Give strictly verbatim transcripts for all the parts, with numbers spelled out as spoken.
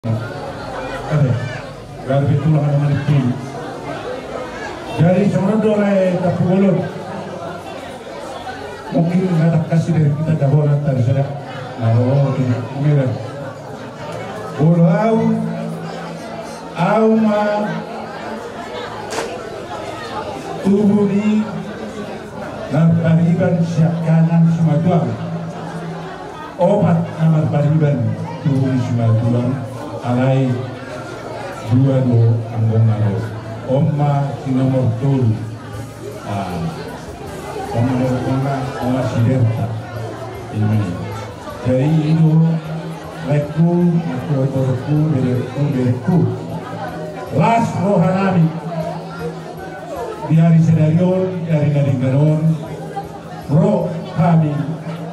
Ate, garbin tulang ada manipin. Jadi songon do lae tapu bolon. Mungkin ngatangkasi dari kita dahonan tadi sada. Nah, oh, ini, ini dah. Bolo au, au ma tubu ni Marbariban siangkangan simatuang. Opat na marbariban tubu ni simatuang, alai dua do anggongna ro. On ma si nomor tolu. Ah, on ma nomor tolu, on ma si Berta. Ini. Jadi i do laengku, laengku, laengku, berengku, berengku. Las rohanami. Di ari sadari on, di ari na denggan on, ro hami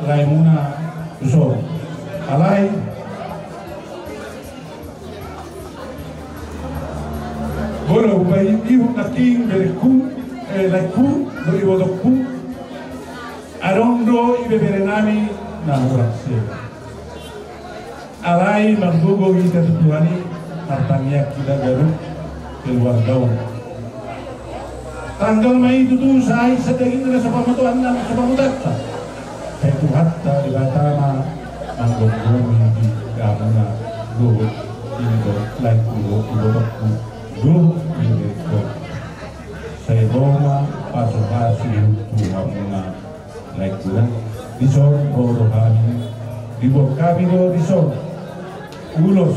laemuna tuson. Alai bolo umbai ihut nangkin berengku, eh, laengku, dohot ibotongku. Adong do ibeberenami na hurang seba. Alai margogo hita tu Tuhan i, martangiang hita ganup keluarga on. Tanggal ma i tutu sai sadaging na so pamotoan na so pamotanta. Sai Tuhanta Debata ma manggomgomi di hamuna dohot indo laengku dohot ibotongku dohot indo. Sai ro ma pasupasu tu hamuna. Laengku, dison ro do hami, diboan hami do dison ulos,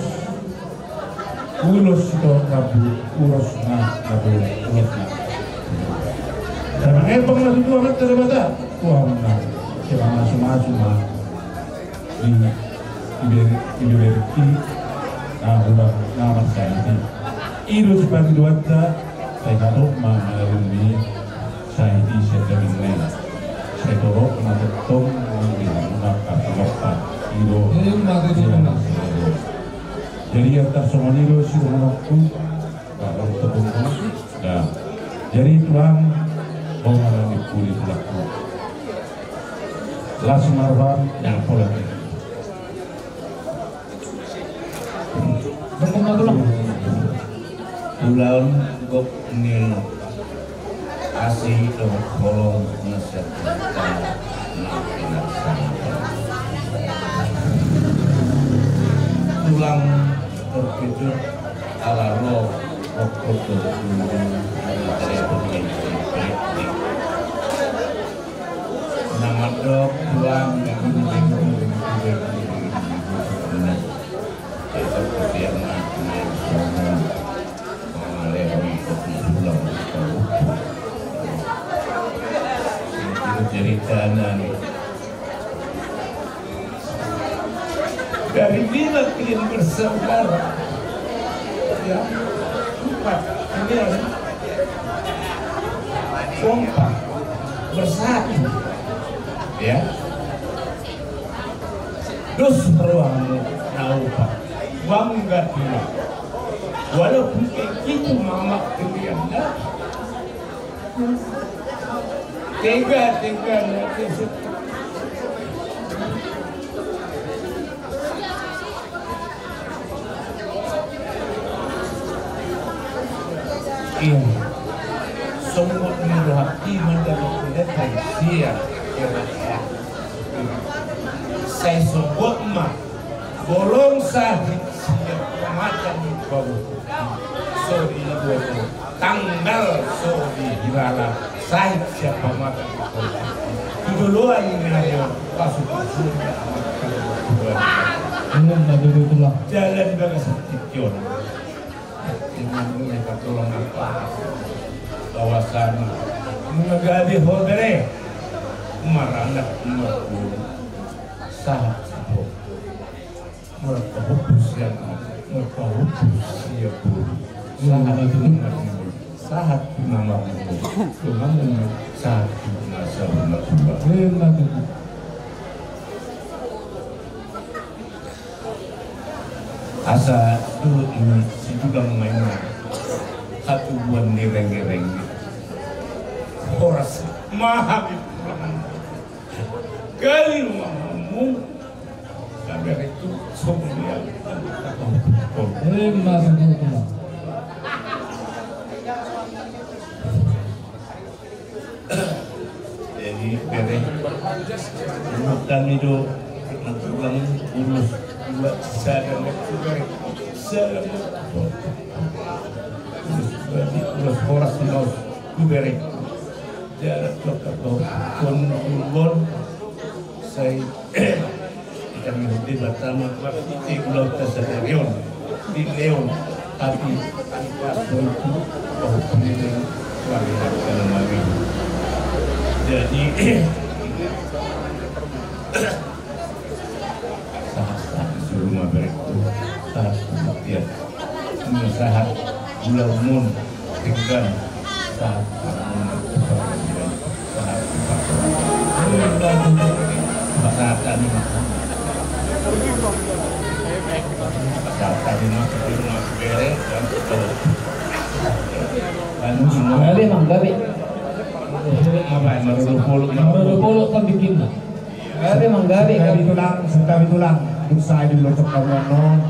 ulos sitorop rambu, ulos na, na bolon, ulos na. Sai mangembang ma tutu Amanta Debata tu hamuna, sai mamasumasu ma di, di ber-, di berengki na hurang na marsahit i. I do sipangidoanta, sai hatop ma mangalului. Sai di sian daging na i. Sai torop na tongtong di hamuna parlompan. I do. Jadi antar songon i do sidohononku. Baru tepungku. Dah. Jadi tulang, bau malam di kuli tulangku. Las marham yang pola. Ulaon gok ni asi dohot holong na sian Tuhanta na pinarsahit. Tulang terkejut ala ro waktu tertunggu. Na mandok tulang na guru. Cerita nani. Dari lima kalian bersaudara, ya, empat kalian kompak bersatu, ya. Dos rohamu na opat bangga tulang. Walaupun kayak gitu mama kalian, ya. Tega, tega, na tega. Iya. Sombong ni rohaki mandalok ni letai sia. Sai sombong ma. Bolong sahit siap mata ni bau. Sorry, na buat. Tanggal so dihilala, sahit sian pamata. Di doloan ni ari on, pasupasu ni Amanta Debata. Jalan bagasan tingki on. Dengan mulai patolong apa? Bahwasanya menegadi hodere maranak mabulu sahat sahat. Marpahupu sian, marpahupu sian boru. Sahat tu na marnini, sahat tu na marnini. Tuhan sahat tu na sahat na tua. Asa tu ini situlang main hatubuan ni rengge-rengge. Horas mahami pulangan. Kali rumah umum. Sampai itu sombong. Emma tutu. Jadi, bere, hami do, nanti ulang ulos dua, sada, bere, sada, ulos, ulos horas, ulos bere. Jalan tokar do, kon, kon, sai, Hita ma di Batam, marhite ulaonta sadari on, dilehon, tapi, pas waktu, oh, ini, wah, ya, kalau lagi. Jadi, sahat, sahat, suruh ma bere, sahat, sahat, ya. Sahat, ulaonmuna, denggan, sahat, sahat, sahat, sahat. Pasahat hami ma. Pasahat hami ma, bere, dan, anu, gabe, Amang, gabe. Apa, marudupulu, marudupulu, kan bikin, nah. Gabe, Amang, gabe, gabe. Santabi tulang, santabi tulang. Bursa di belum terkaruan, no.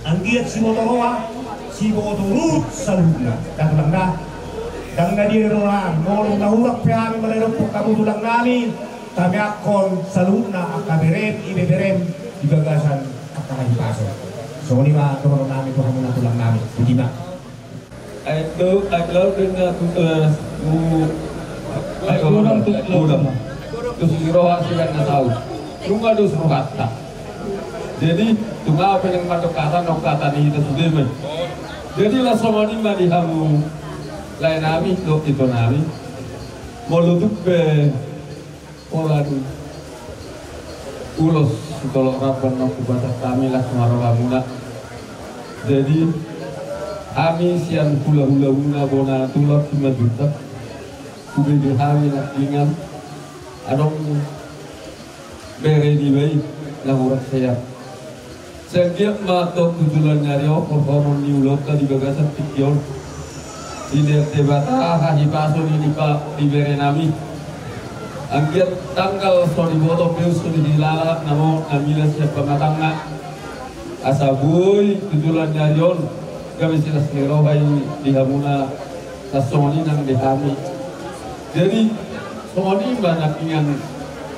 Anggiat siboto roha, siboto urut saluhutna. Ndang tulang da. Ndang na dia do roha, molo na hurang pe hami maradophon hamu tulang nami, tabeakkon saluhutna angka berem, ibeberem di bagasan angka hahipason. Songon i ma dohonon nami tu hamuna tulang nami, botima. Ai do, ai laut do na tu, eh, tu, ai godang tu godang. Tu si roha sian na saut. Nunga dos rohanta. Jadi, tung ahu pe naeng mandok hata, nang hata ni hita sude ma i. Jadi, laos songon i ma di hamu lae nami, dohot ito nami. Molo tung pe Pola ni ulos sitolop ramban na hubahen hami laos ma ro hamuna. Jadi hami sian hulahula muna bona tulang Simanjuntak, hubege hami nangkiningan adong bere niba i. Na hurang sehat. Sai anggiat ma tong tu joloan ni ari on horhon ni ulaonta di bagasan tingki on dilehon Debata hahipason i di pa-, di berenami. Anggiat tanggal so diboto pe, so dihilala na mo na milas sian pamatangna. Asa boi tu joloan ni ari on gabe silas ni roha i di hamuna, tarsongon i nang di hami. Jadi songon i ma nangkiningan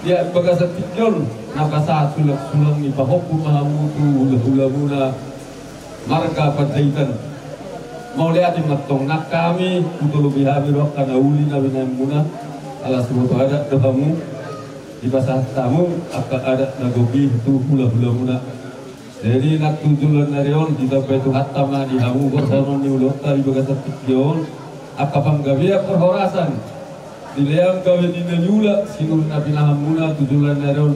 di bagasan tingki on na pasahat sulang-sulang ni pahompu ma hamu tu hula-hulamuna marga Panjaitan. Mauliate ma tong nang hami, hutolopi hami do angka na uli na binaenmuna, ala siboto adat do hamu, dipasahat hamu angka adat na gok i tu hula-hulamuna. Jadi nang tu joloan ni ari on ditambai Tuhanta ma di hamu horhon ni ulaonta di bagasan tingki on angka panggabean parhorasan, dilehon gabe ni na niula sinur na pinahanmuna tu joloan ni ari on,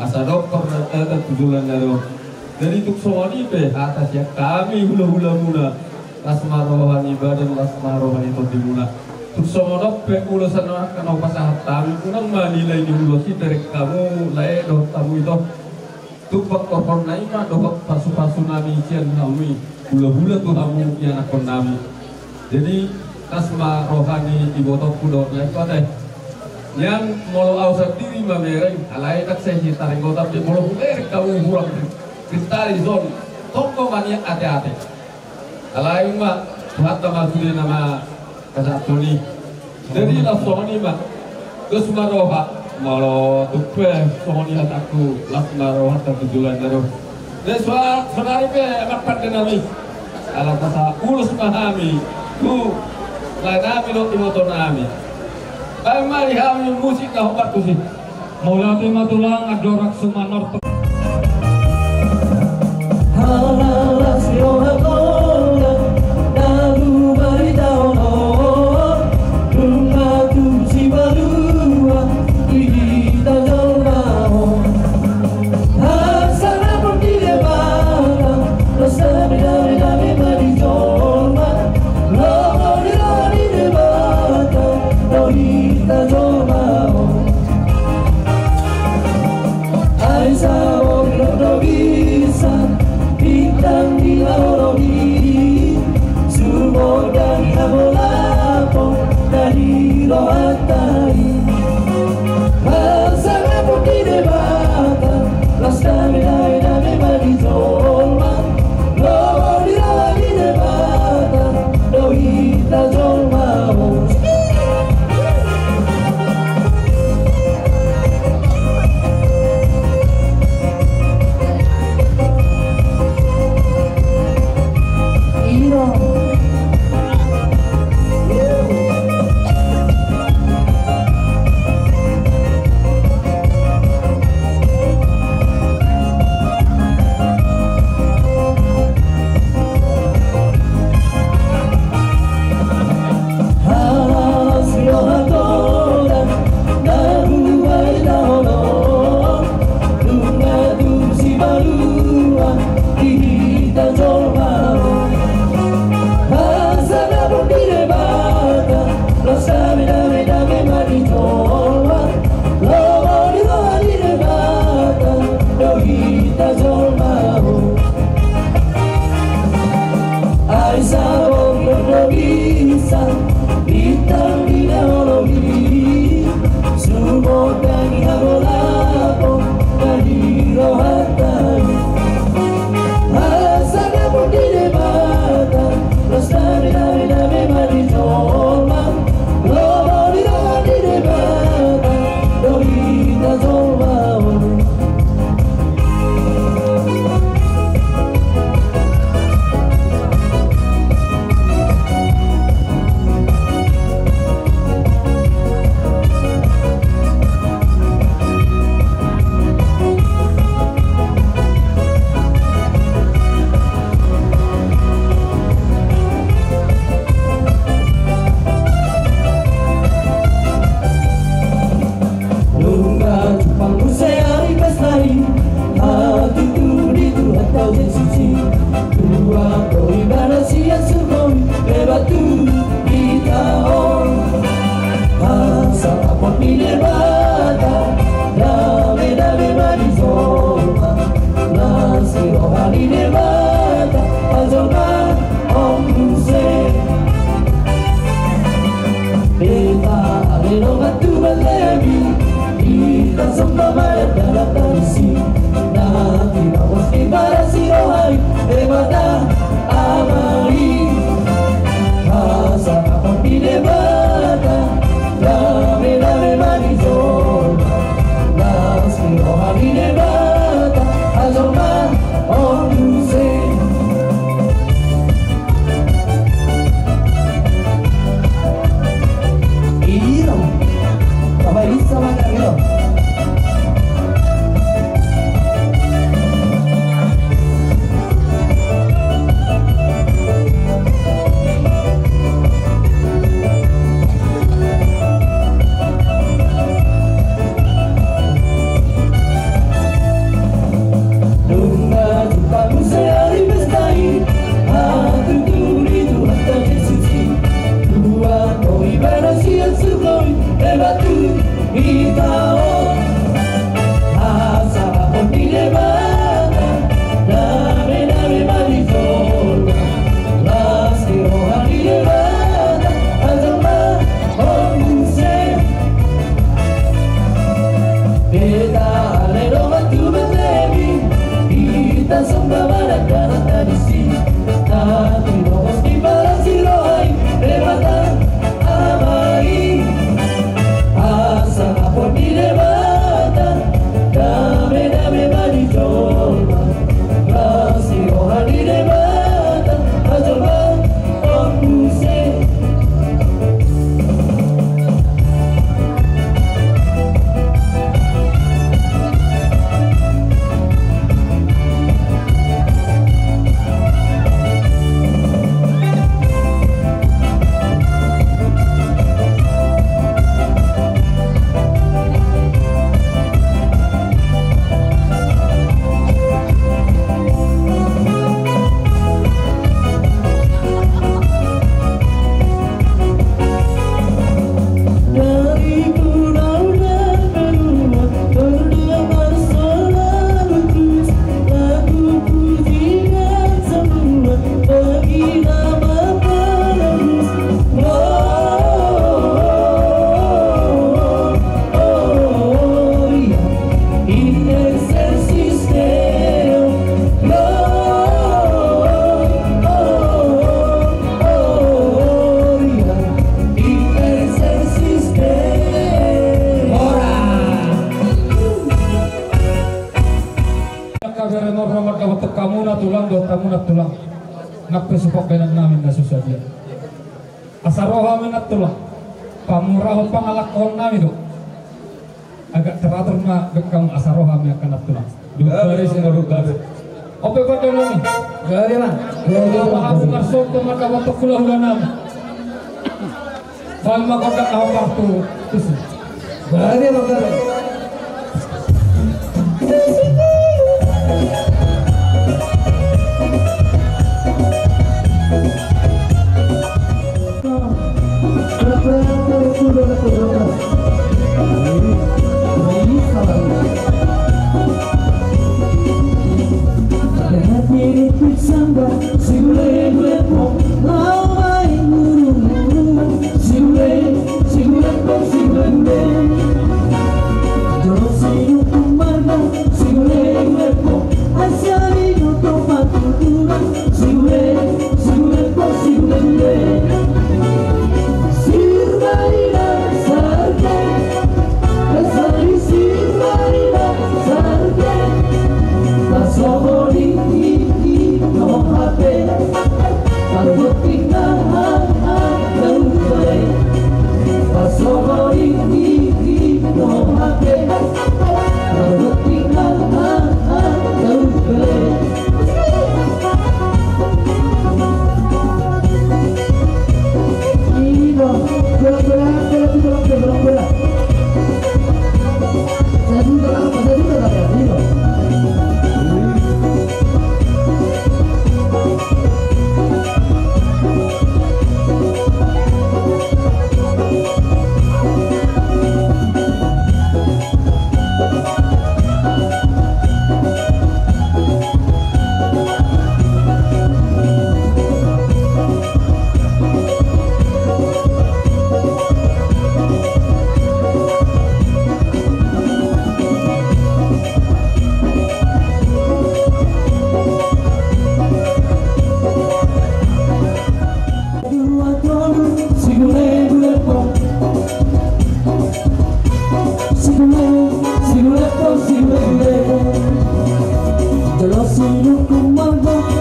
asa adong pardataan tu joloan ni ari on. Jadi tung songon i pe hata sian hami hula-hulamuna, las ma roha ni badan, las ma roha ni tondimuna. Tung songon on pe ulos na angka na hupasahat hami, unang ma nilai ni ulos i derek hamu lae dohot hamu ito. Tung pangkorhonna i ma dohot pasu-pasu nami sian hami hula-hula tu hamu ianakhon nami. Jadi las ma roha ni ibotongku dohot laengku ate. Nian molo au sandiri mamereng, alai ndang sai hitaringgotan be, molo humereng hamu hurang ristari son, tonggo ma nian ate-ate. Alai ma Tuhanta ma sude na ma pasahathon i. Jadi las songon i ma. Dos ma roha. Molo tung pe songon i hatangku, las ma rohanta tu joloan ni ari on. Jadi sonari pe amang pande nami, ala pasahat ulos ma hami tu lae nami dohot iboto nami. Baen ma di hami musik na hombar tusi. Mauliate ma tulang, andorang sumanortor. Halalas ni roha tona na hubarita on, nunga tung sipalua di hita jolma on. Hasangapon di Debata, las dame-dame-dame ma di jolma. Lomo ni roha ni Debata do hita jolma on. Ai sa Debata Ama i, hasangapon ni Debata, dame-dame ma di jolma, las ni roha ni Debata, ajolma on muse. Iro, apa bisa makan iro? Nunga jumpa muse ari pesta i, hatutu ni Tuhanta Jesus i. Tuhan, o Ibana sian surgo i, lewat tu hita on. Hasangapon ni Debata, dame-dame ma di jolma, las ni roha ni Debata, ajolma on muse. Hita ale dongan tu Betlehem i, hita songgop ma dakdanak na disi. Tapi logos ni palas ni roha i, Debata Ama i, hasangapon ni Debata, dame-dame ma di jolma, las ni roha ni Debata, ajolma on muse. Gloria in excelsis Deo. Gloria, gloria in excelsis Deo. Ora. Angka bere, molo mardapothon hamu na tulang, dohot hamu na tulang, nang pe suhut pambahenan nami na so sadia. Asa ro hami na tulang, pamurahon pangalangkahon nami do. Agak teratur ma bahen hamu, asa ro hami angka na tulang. Dua baris, dua baris. Ope pande nami. Gabe ma. Gabe ma. Hamu marsogot mardapothon hulahula nami. Bahen ma gondang na hombar tu tusi. Gabe ma, gabe.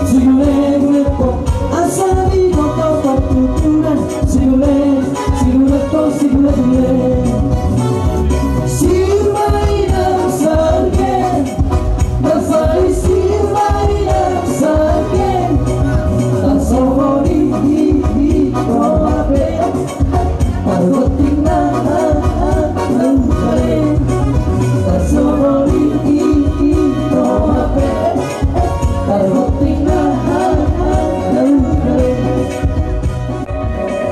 Sigule, gule, po, asa di kota Patuturan. Sigule, sigule, po, sigule, gule. Sirmainang sargen, dasai sirmainang sargen. Tasomori i, i, i, roha pe. Targoting na, na, na, na, na, na. Tasomori i, i, i, roha pe. Targoting na, na, na, na, na, na.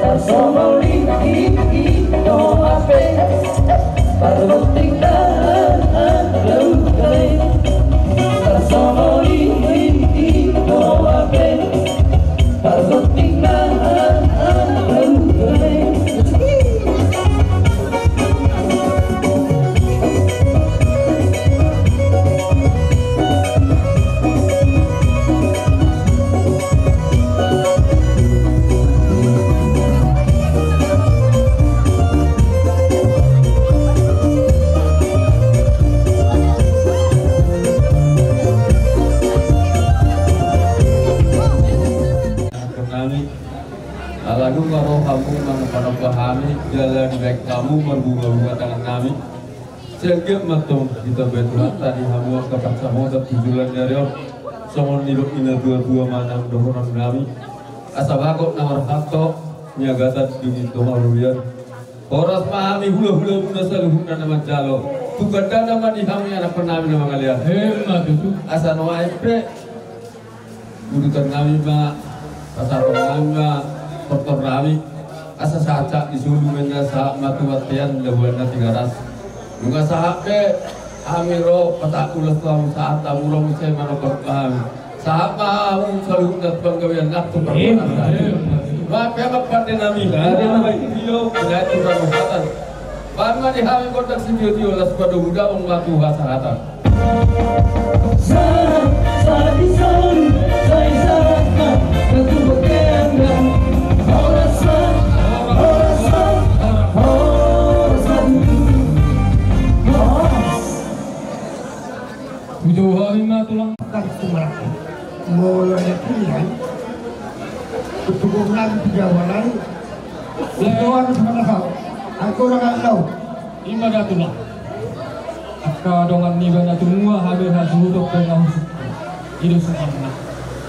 Tasomori i, i, i, roha pe. Targoting na, na, na, na, na, na. Tasomori i, i, i, roha pe. Targoting na, na, na, na, na, na. Nami, ala nunga ro hamu manopanopa hami, jala dibahen hamu marbungabunga tangan nami. Sai anggiat ma antong ditambai Tuhanta di hamu angka pansamotan tu joloan ni ari on, songon nidok ni natuatua manang dohonon nami. Asa bagot na marhalto, niagatan di ginto marurian. Horas ma hami hulahulamuna saluhutna na manjalo. Tu gandana ma di hami anakkon nami na mangalean. Emma tutu. Asa nuaeng pe udutan nami ma, pasahaton nami ma tortor nami. Asa sahat-sahat ni solu ma inna, sahat ma tu bontean, na bulan na Tigaras. Nunga sahat pe hami ro pasahat ulos tu hamu, sahat hamu ro muse manopanopa hami. Sahat ma hamu saluhutna tu panggabean nang tu parboruon. Bahen pe ma pande nami. Bahen ma di hami gondang sitiotio laos padomu damang ma tu hasahatan. Sahat, sahat di solu, sai sahat ma tu bontean. Horas ma, horas ma, horas ma. Horas. Tujuh hari ma tulang. Kan tu marangkup. Molo ada pilihan, tu tubuh lagi tu Jawa lagi. Lewat tu mana kau? Aku orang nggak tahu. Ima da tulang. Angka dongan niba na tumua hape hasuhuton pe na husungkun. I do sungkunna.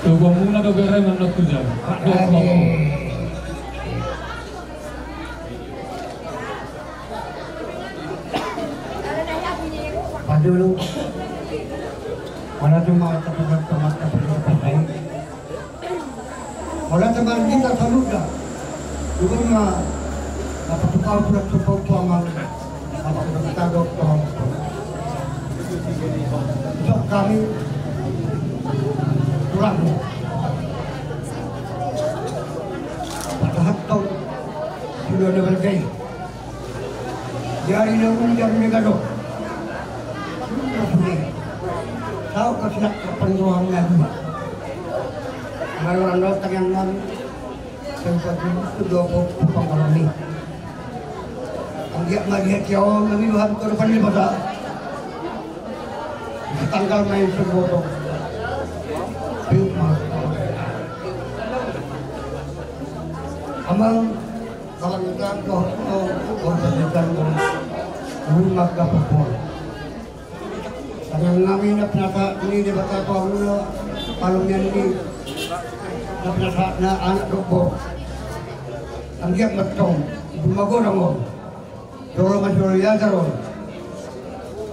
Togomuna do bere manontu jala. Rak do. Ade. Padulu. Mana cuma tempat-tempat tempat lain. Holan teman kita saluhutna. Dulu ma, apa tu kau sudah cukup paman, apa tu kita doktor. Sok kami kurang. Padahal tau sudah ada bergaya. Jadi na uli jam ni gadok. Tahu ke siap kapan doang lagi. Malu orang doang tangan nang. Saya satu tu dua puluh pangkalan ni. Anggiat ma di hati awam nami Tuhan ke depan ni pada. Tanggal main sebotong. Piuk ma. Amang. Kalangitan dohot dohot dohot dohot dohot. Rumah kapupul. Tangan nami na pinasahat ni Debata tu hamuna, palomian ni na pinasahatna anak dohot boru. Anggiat ma antong, di magodang on. Jolo ma jolo iajar on.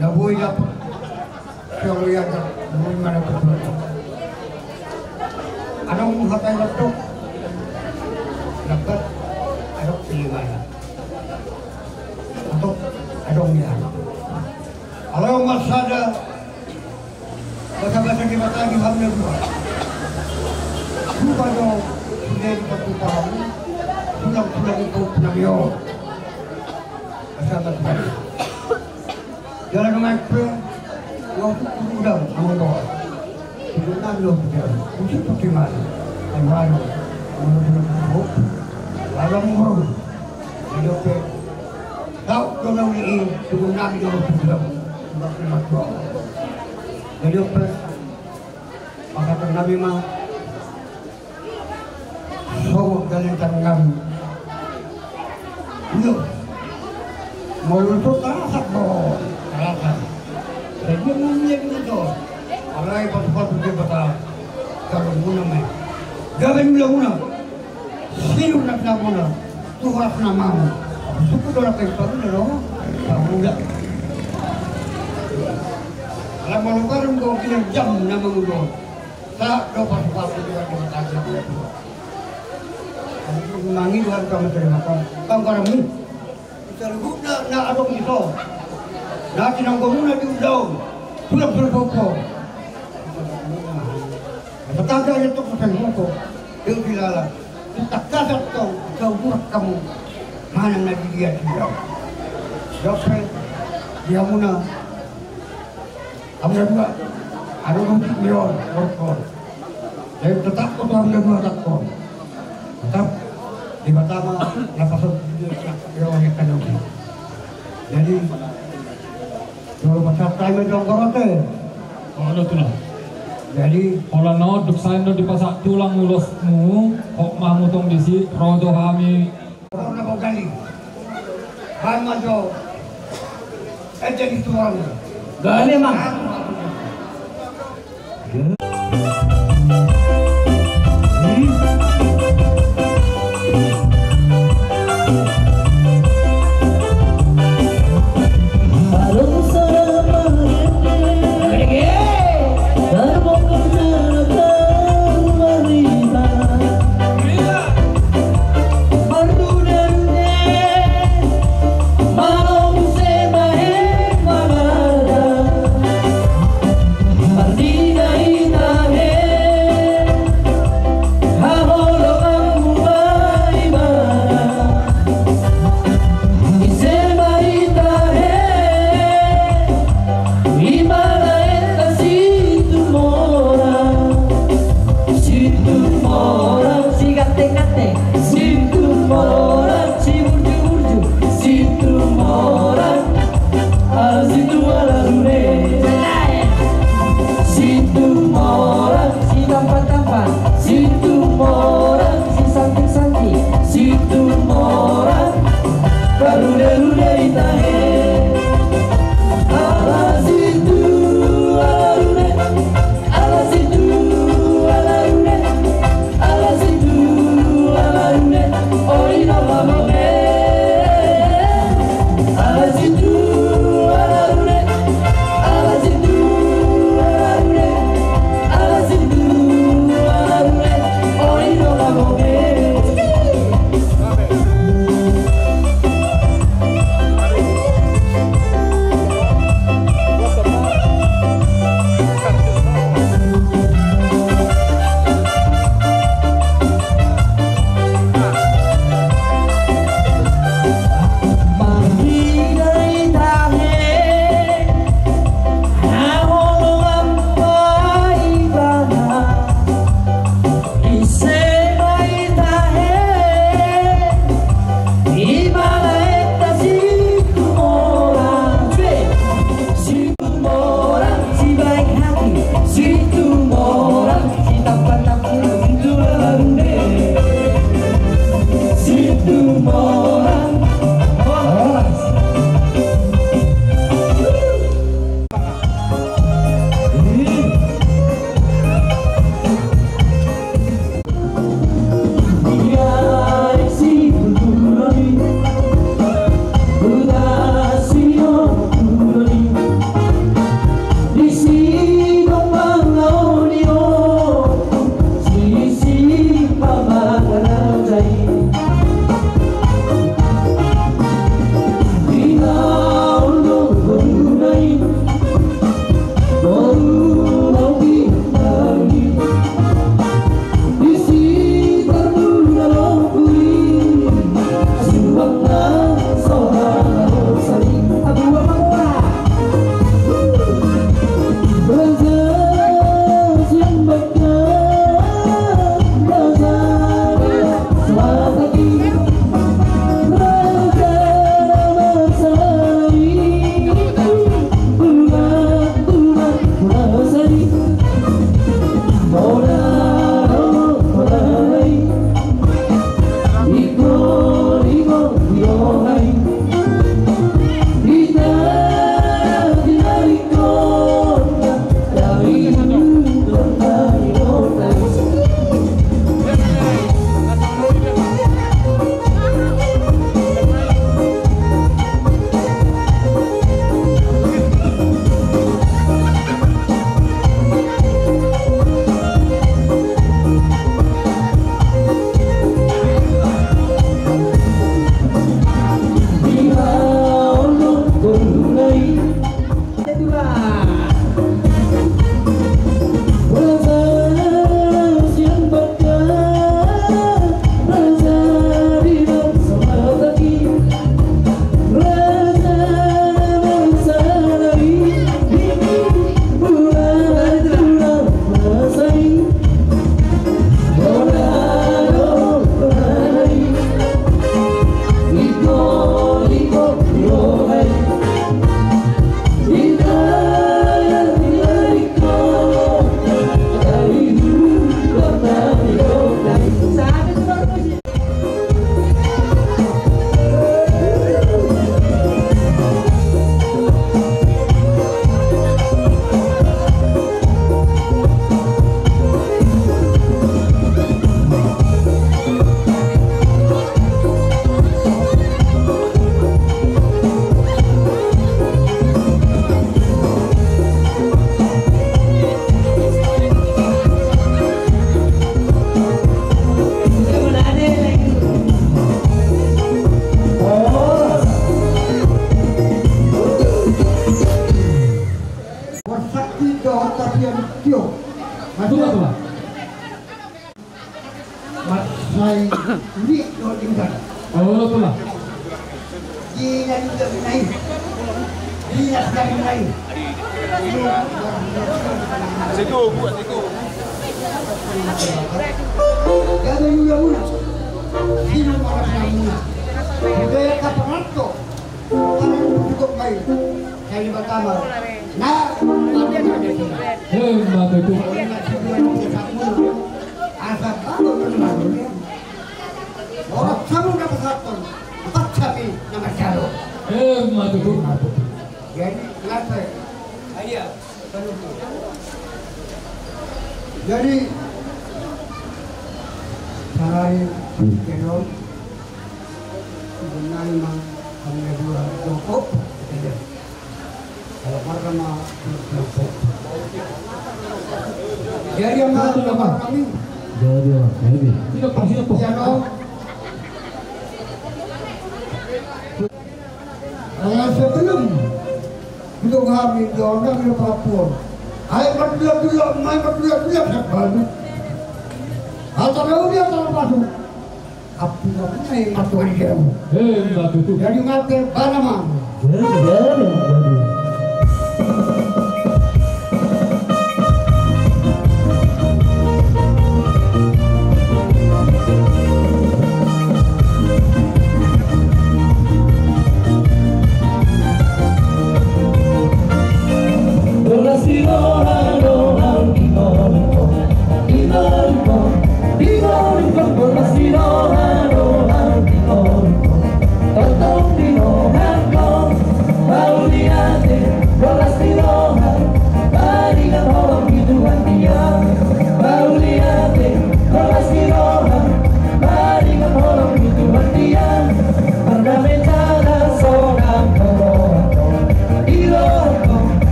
Na boi dapot. Siang liat, boi mana betul. Adong hata yang betul. Dapat, adong pilih mana. Atau, adong ni anak. Kalau masada, basa-basa di mata di hamil dua. Bukan dong, sudah di satu tahun. Pulang-pulang itu, pulang yo. Basa-basa. Jala nunga pe, nunga pe udang, nunga pe. Nunga pe udang, nunga pe udang. Nunga pe udang. Nunga pe udang. Nunga pe udang. Nunga pe udang. Nunga pe udang. Nunga pe udang. Nami ma. Sogot gale tangan. Iyo. Molo tu tarasa do, tarasa. Jadi mami yang itu. Alai pasupasu Debata. Kalau muna mai. Gabe mula muna. Siu na pinamuna. Tuhan na mau. Suku dola kai pamuna lo. Pamuna. Ala molo baru kau kira jam na mangudon. Sa do pasupasu Debata. Mangido hami tu Amanta Debata. Bangkaramu. Saluhutna na adong di son. Na tinangkomuna di ulaon. Tulang tulang koko. Mataga ya tok pesan koko. Dia dilala. Kita kasar tong. Kau burak kamu. Mana na di dia di ulaon. Jope. Dia muna. Hamu na dua, adong di on, borkon. Jadi tetap foto hamu na dua, tetap. Tetap di pertama, na pasal di on yang kena. Jadi, kalau pasal time itu angkorote. Oh, ada tuh lah. Jadi, kalau no, duk saya no dipasak tulang ulosmu, kok mamu tong di si, rodo hami. Orang mau gali. Bahan majo. Eh, jadi tuan. Gali, Mang. Mantap. Tulang, tulang. Mansai uli do dingkan. Oh, tulang. Di na dingkan na i. Di na dingkan na i. Sego, buat sego. Jaga juga muna. Sino marasa muna. Budaya kapangan to. Kanan cukup baik. Saya pertama. Nah, eh, mantap itu. Asa baru benar. Orang kamu dapat satu. Empat kami nama jalo. Eh, mantap itu. Jadi, kenapa? Ayo. Jadi, sahari kedua, sebenarnya memang kami dua kelompok, gitu ya. Kalau marga mah kelompok. Jadi, yang marga kami. Jadi, jadi. Tidak pasti apa? Ya, no. Kalau sebelum Untuk hami, dia orang dia papuan. Ayo berdua-dua, main berdua-dua, siap baru. Atau kau dia atau masuk. Api apa main masuk di dalam. Eh, enggak tutup. Jadi mati, mana mah? Jadi, jadi, jadi.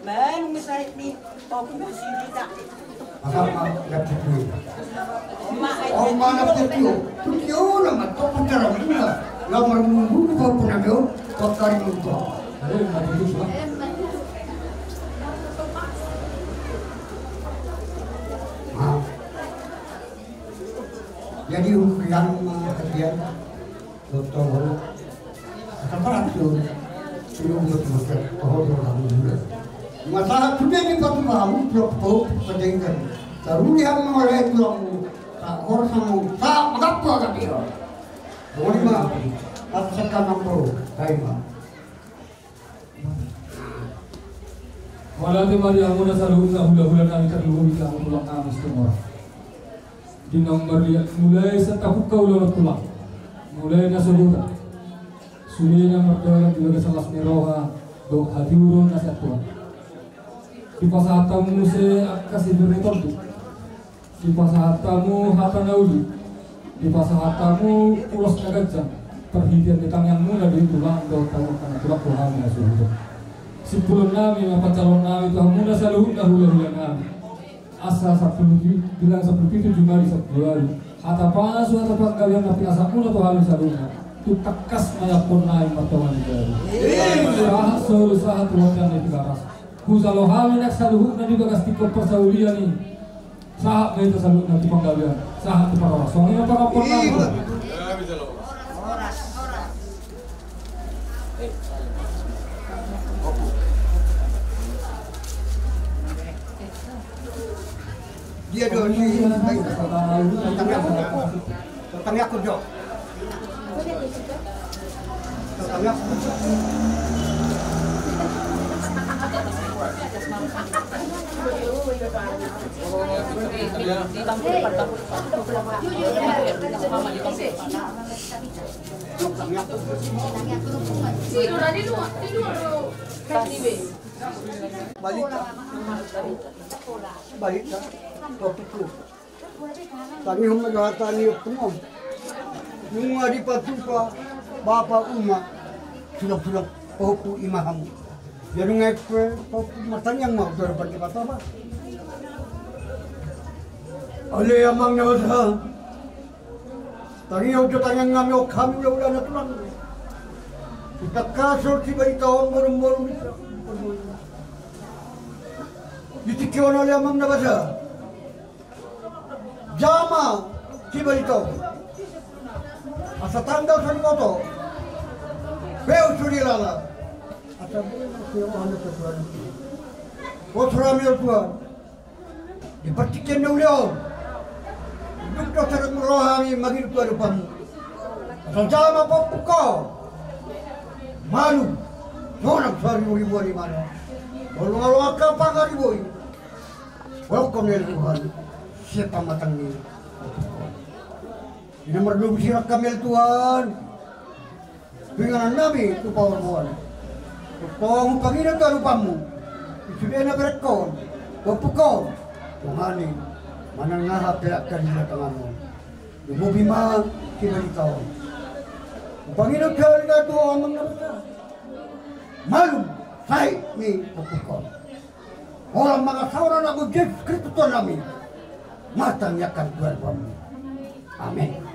Manu misalnya nih, kau punya sini tak? Apa, apa, nggak begitu. Oma, eh, oma, nggak begitu. Begitu, nama, kau pacaran juga. Nggak mau nunggu, kau pernah, kau, kau cari muka. Ada yang nggak begitu, Pak? Maaf. Jadi, hukum yang, eh, kalian Doktor, kata terakhir, sudah buat masyarakat, oh, dia orang muda. Masalah sudah ini patu tahu, blok blok perjenggan. Taruh dia mengolah tulang, tak orang sama, tak mengapa kata dia. Boleh mah, tak sekarang bro, kayak mah. Mauliate ma di hamuna saluhutna hulahula nami, tarlumobi di hamu tulang nami Situmorang. Di na marliat mulai sian tapuka ulaon tulang, mulai na sogot, sude na mardalan di bagasan las ni roha dohot hatiuron na sian Tuhan. Dipasahat hamu muse angka sipir ni tondi. Dipasahat hamu hata na uli. Dipasahat hamu ulos na ganjang. Parhitean ni tangiangmuna do i tulang dohot hamu angka na tulang tu hami na suhut. Simpulonnami ma pansalononnami tu hamuna saluhutna hulahula nami. Asa sampulu pi-, bilang sampulu pitu jumadi sampulu ualu. Hata pasu hata panggabean na pinasahatmuna tu hami saluhutna. Tung tangkas ma iamponnami martonga ni jabu. Sahat solu sahat tu bontean ni Tigaras. Hujalo hami nang saluhutna di bagas tingki on parsaulian i. Sahat ma hita saluhutna tu panggabean. Sahat tu parhorasan. Songon i ma pangamponnami. Dia do ni. Tangiangku do. Tangiangku. Balita. Balita. Tutu. Tangihon ma jo hata ni ompung on. Nunga dipatupa bapa, uma, sulang-sulang pahompu, ima hamu. Jadi nunga i pe pahompu, martangiang ma tu adopan ni Debata, ba. Ale Amang na basa. Tangihon jo tangiangnami on, hami hulahula na tulang. Ditangkas on Sibarita on, boru-boru ni. Di tingki on ale Amang na basa. Jama Sibarita on. Asa tanda so diboto. Beus so dilala. Asa beus so dilala. Bos rame o Tuhan. Di partingkian na uli on. Dung do sandok rohami mangido tu adopanmu. Asa jama pahompu on. Malum. Sonang saribu-ribuan imana. Molo angka pangariboi. Bohongkon ni Tuhan, sian pamatang ni. Di na mardomu sirang hami ale Tuhan. Tu inganannami tu paorboan. Tong hupangido tu adopanmu. Di sude na berengkon. Pahompu on. Tuhan i. Manang aha pe angka di tanganmu. Lumobi ma Sibarita on. Hupangido tu ale Tuhan, Amang na basa. Malum. Sai ni pahompu on. Holan mangasa on anakmu Jesus Kristus Tuhannami. Martangiang hami tu adopanmu. Amen.